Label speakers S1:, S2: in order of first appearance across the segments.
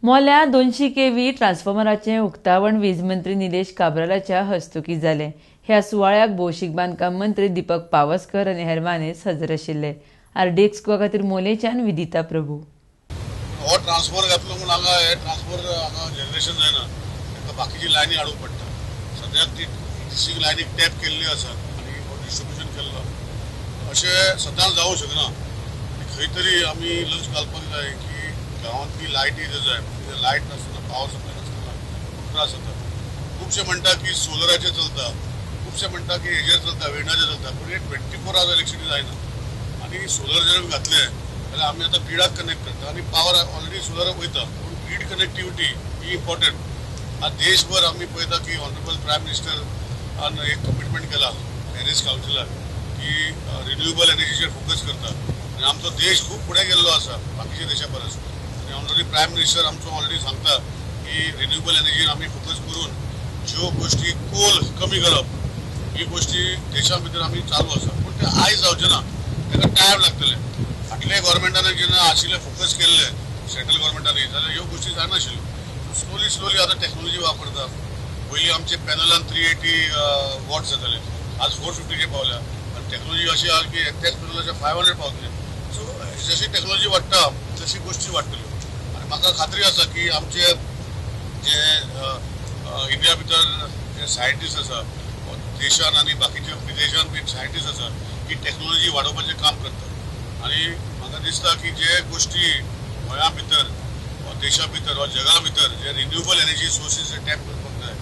S1: मोल्या 200 kV ट्रान्सफॉर्मराचें उक्तावण वीज मंत्री निलेश काब्रालाच्या हस्तुकीं जालें. ह्या सुवाळ्याक भौशीक बांदकाम मंत्री दीपक पावसकर आनी हेर मानेस्त हजर आशिल्ले. आरडीएक्स गोवा खातीर मोलेच्यान विदिता प्रभू.
S2: हो ट्रान्सफॉर्मर घातलो म्हूण हांगा हे ट्रान्सफॉर्मर हांगा जनरेशन जायना, ताका बाकीची लायनी हाडूंक पडटा. सद्याक ती एग्जिस्टींग लायनीक टॅप केल्ली आसा आनी हो डिस्ट्रिब्युशन केल्लो अशें सदांच जावंक शकना. आनी खंय तरी आमी लक्ष घालपाक जाय की गांवांतली लायटी जर जाय, लायट नासतना पावर सप्लाय नासतना खूब त्रास जाता. खुबशे म्हणटा की सोलराचेर चलता, खुबशे म्हणटा की हेजेर चलता, विंडाचेर चलता, पूण हे 24 आवर्स इलेक्ट्रिसिटी जायना. आनी सोलर जर घातले जाल्यार आमी आतां ग्रिडाक कनेक्ट करता आनी पावर ऑलरेडी सोलराक वयता, पूण ग्रीड कनेक्टिविटी ही इम्पॉर्टंट. आज देशभर आमी पळयता की ऑनरेबल प्रायम मिनिस्टरान एक कमिटमेंट केला पॅरीस कावन्सिलाक की रिन्युएबल एनर्जीचेर फोकस करता आनी आमचो देश खूब फुडें गेल्लो आसा बाकीच्या देशा परस. आनी ऑलरेडी प्रायम मिनिस्टर आमचो ऑलरेडी सांगता की रिन्युएबल एनर्जीर आमी फोकस करून ज्यो गोश्टी कोल कमी करप ही गोश्टी देशा भितर आमी चालू आसा, पूण ते आयज जावचें ना, ताका टायम लागतले. फाटल्या गव्हर्मेंटान जेन्ना आशिल्लें फोकस केल्लें सेंट्रल गव्हर्मेंटान जाल्यार ह्यो गोश्टी जायनाशिल्ल्यो. स्लोली स्लोली आतां टॅक्नोलॉजी वापरता. पयलीं आमचे पॅनलान 380 वॉट्स जाताले, आज 450 पावल्या आनी टॅक्नोलॉजी अशी आहा की त्याच पॅनलाचे 500 पावतले. सो जशी टॅक्नोलॉजी वाडटा तशी गोश्टी वाडटल्यो. आनी म्हाका खात्री आसा की आमचे जे इंडिया भितर जे सायंटिस्ट आसा देशान आनी बाकीच्या विदेशान बी सायंटिस्ट आसा की टॅक्नोलॉजी वाडोवपाचें काम करता. आनी म्हाका दिसता की जे गोश्टी गोंया भितर वा देशा भितर वा जगा भितर जे रिन्युएबल एनर्जी सोर्सीस टॅप करपाक जाय,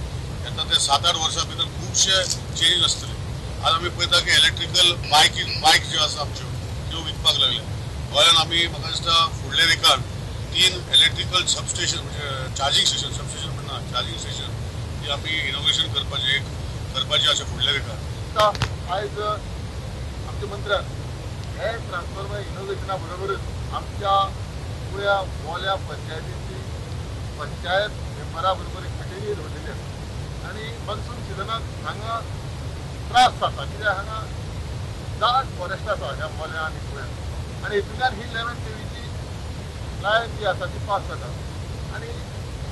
S2: येता ते 7-8 वर्सां भितर खुबशे चेंजीस आसतले. आज आमी पळयता की इलेक्ट्रिकल बायक ज्यो आसा आमच्यो त्यो विकपाक लागल्या गोंयान. आमी म्हाका दिसता फुडल्या विकान 3 इलेक्ट्रिकल सबस्टेशन म्हणजे चार्जींग स्टेशन, सबस्टेशन म्हणना, चार्जींग स्टेशन ती आमी इनोग्रेशन करपाचें एक करपाचें आसा फुडल्या विकान.
S3: आयज आमच्या मंत्र्यान हे ट्रान्सफॉर्मर इनोग्रेशना बरोबरच आमच्या कुळ्या मोल्या पंचायतीची पंचायत मेंबरा बरोबर एक मिटिंगूय दवरलेली आसा. आनी मॉन्सून सिजनाक हांगा त्रास जाता कित्याक हांगा दाट फॉरेस्ट आसा ह्या मोल्या आनी कुळ्या, आनी हितूंतल्यान ही 11 केवीची लायन जी आसा ती पास जाता. आनी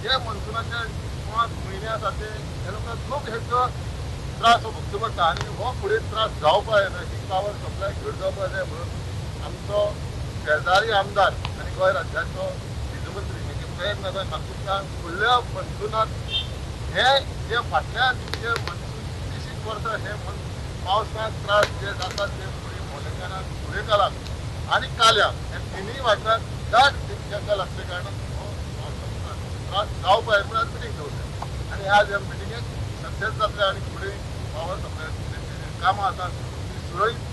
S3: जे मॉन्सुनाचे 5 म्हयने आसा ते हे लोकांक खूब हेचो त्रास हो भोगचो पडटा. आनी हो फुडें त्रास जावपा जायना, ही पावर सप्लाय घट जावपा जाय म्हणून आमचो शेजारी आमदार आनी गोंय राज्याचो वीज मंत्री हेचे प्रयत्न आसा. म्हाका दिसता फुडल्या मॉन्सुनात हे जे फाटल्या जे मॉन्सून कितलीशींच वर्सां हे पावसाक त्रास जे जातात ते फुडें मोलेकारांक, सुरेकाराक आनी काल्या हे तिनूय वाठारांत दाट जंगल आसल्या कारणान हो पावसाचो त्रास जावपा जाय म्हणून आज मिटींग दवरल्या. आनी आज ह्या मिटिंगेक सक्सेस जातले आनी फुडें पावर सप्लाय कामां आसा ती सुरळीत